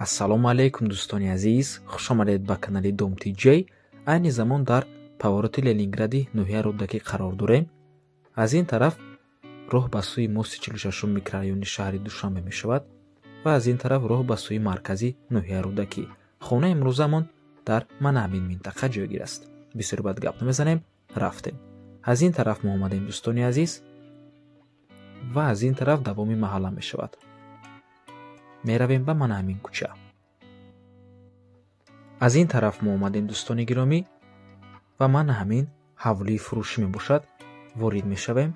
Ассалому алайкум, дӯстони азиз, хуш омадед ба канали Дом ТЖ. Айни замон дар повороти Ленингради ноҳияи Рӯдакӣ қарор дорем. Аз ин тараф роҳ ба сӯи мости 46 микрорайони шаҳри Душанбе мешавад ва аз ин тараф роҳ ба сӯи маркази ноҳияи Рӯдакӣ. Хонаи имрӯзамон дар мана ҳамин минтақа ҷойгир аст. Бисёр бад гап намезанем, рафтем. Аз ин тараф мо омадем, дӯстони азиз, ва аз ин тараф давоми маҳалла мешавад. Меравем ба мана ҳамин кӯча. Аз ин тараф мо омадем, дӯстони гиромӣ, ва мана ҳамин ҳавлии фурӯшӣ мебошад. Ворид мешавем.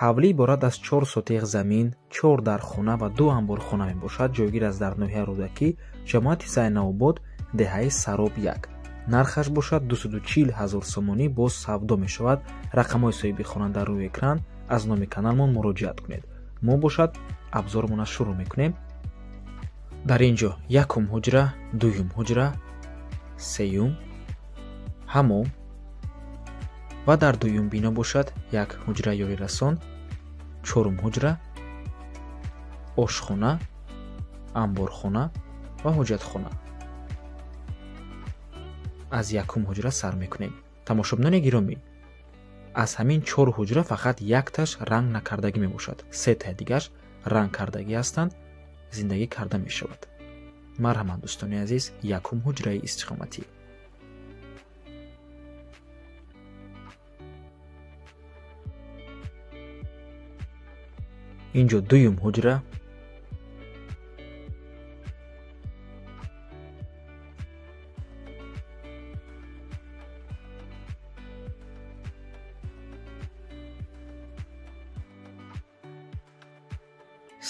Ҳавлӣ иборат аз 4 сотиғ замин, 4 дархона ва 2 анборхона мебошад. Ҷойгир аст дар ноҳияи Рӯдакӣ, ҷамоати Зайнаобод, деҳаи Сароб 1. Нархаш бошад 240 000 сомонӣ, боз савдо мешавад. Рақамҳои соҳиби хона дар рӯи экран, аз номи каналмон муроҷиат кунед. Мо бошад абзормона шурӯъ мекунем. Дар ин ҷо якум ҳуҷра, дуюм ҳуҷра, сеюм, ҳамом ва дар дуюм бино бошад як ҳуҷра ёрирасон, чорум ҳуҷра, ошхона, анборхона ва ҳоҷатхона. Аз якум ҳуҷра сар мекунем. Тамошобинони гиромӣ, аз ҳамин 4 ҳуҷра фақат якташ ранг накардагӣ мебошад. 3 дигаш ранг кардагӣ ҳастанд, зиндагӣ карда мешавад. Марҳамат, дӯстони азиз, якум ҳуҷраи истиқоматӣ. Инҷо дуюм ҳуҷра,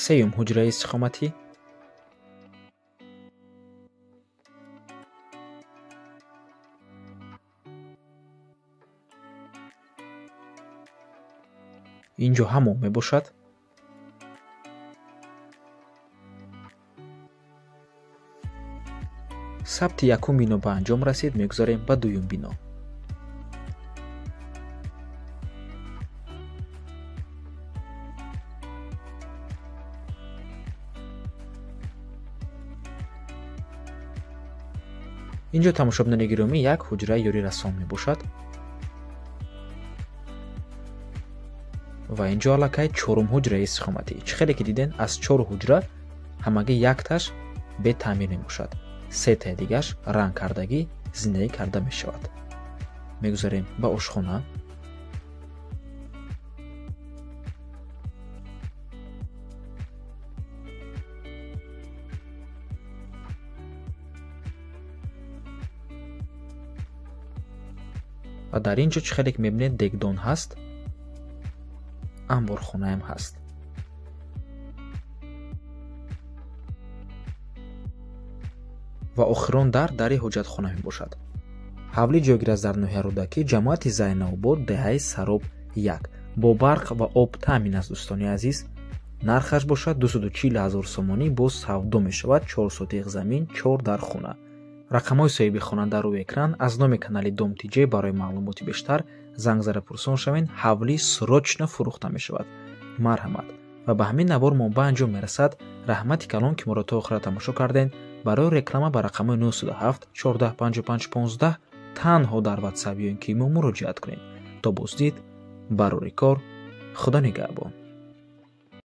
сеюм ҳуҷраи истиқоматӣ, инҷо ҳамом мебошад. Сабти якум бино ба анҷом расид, мегузарем ба дуюм бино. Инҷо, тамошобинони гиромӣ, як ҳуҷраи ёрирасон мебошад ва инҷо аллакай чорум ҳуҷраи истиқоматӣ. Чӣ хеле ки диден, аз 4 ҳуҷра ҳамагӣ якташ бетаъмир мебошад. 3 дигаш ранг кардагӣ зиндагӣ карда мешавад. Мегузарем ба ошхона. Ва дар ин ҷо чӣ хеле ки мебинед, дегдон ҳаст, анборхонаам ҳаст. Ва охирон дар дари ҳоҷатхона мебошад. Ҳавлӣ ҷойгир аст дар ноҳияи Рӯдакӣ, ҷамоати Зайнаобод, деҳаи Сароб 1. Бо барқ ва об таъмин аст, дӯстони азиз. Нархаш бошад 240 000 сомонӣ, боз савдо мешавад. 4 сотиғ замин, 4 дархона. Рақамҳои соҳиби хона дар рӯи экран. Аз номи канали Дом ТЖ барои маълумоти бештар занг зада пурсон шавед. Ҳавлӣ срочно фурӯхта мешавад. Марҳамат. Ва ба ҳамин навор мо ба анҷом мерасад. Раҳмати калон, ки моро то охира тамошо кардед. Барои реклама ба рақамҳои 907 14 55 15 танҳо дар WhatsApp ё ин ки мо муроҷиат кунед. То боздид, барори кор, Худо нигаҳбон.